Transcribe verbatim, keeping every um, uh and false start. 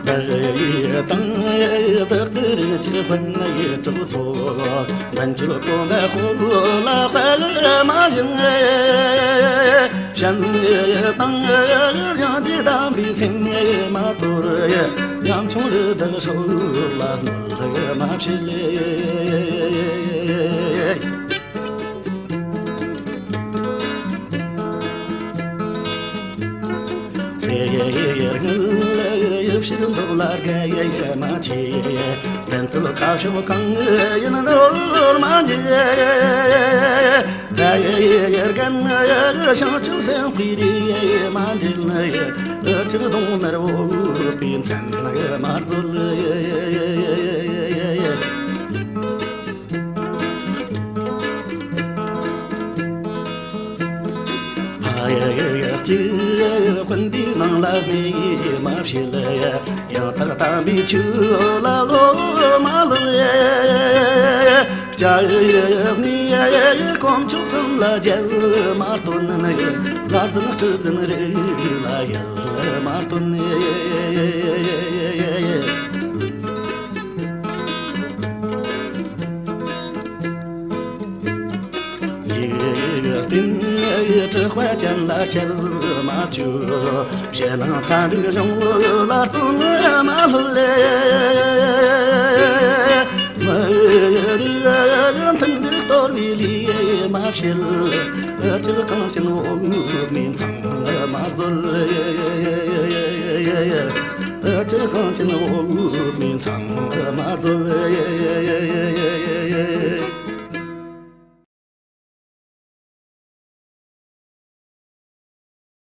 བདག་ཡི་དང་བདག་ཏུ་རིན་ཆེན་དཔོན་ཡི་གྲོགས་ཚོ། མདུན་སྐྱོད་གོམ་པ་སྤོ་ལ་དཔག་མ་ཞུམ། བྱམས་དང་སྙིང་རྗེ་དམ་པའི་སེམས་མ་དོར། ཉམ་ཆུང་རི་དྭགས་སྲོག་ལ་གནོད་མ་བྱེད། ཟེར་ངལ་ཡབ་ཕྱིར་འདུག་ལ་དགའ་ཡི་མ་ཆེ། བདེན་ཚུལ་ཁ་ཕྱོགས་གང་ཡིན་ནོར་མ་འཇིག་ད་ཡི་རྒན་ཤང་ཆུ་སེམས་ཀྱི་རི་མ་འདྲེན་ཡི། ཨ་ཅག་གདོང་དམར་བོ་པའི་མཚན་མ་རྫོལ། ཧ་ཡ་ཡ་ཡ་ཅི་དཔོན་འདིའི་ནང་ལ་མི་མ་ཕྱེད་ལ་ཡང་དག་དམ་པའི་ཆོས་ལ་བློ་མ་ལོག་ཡ། ལྕགས་ཡབ་ནི་ཡ་དཀོན་མཆོག་གསུམ་ལ་རྒྱབ་མ་སྟོན་ན་ཡ། ལྷ་རྫུན་སྤྲུལ་རྫུན་རིགས་ལ་ཡལ་མ་སྟོན་ན་ཡ། འཇིག་རྟེན་དྲེགས་པ་ཅན་ལ་ཆད་མ་གཅོད། ཕྱི་ནང་ཚ་འདུག་གཞུང་ལ་བརྩོན་མ་ལྷོད། མི་རིགས་མཐུན་སྒྲིལ་གཏོར་བའི་ལས་མ་བྱེད། ཨ་ཅག་གངས་ཅན་འོག་མིན་ཚང་མ་རྫོལ། ཨ་ཅག་གངས་ཅན་འོག་མིན་ཚང་མ་རྫོལ།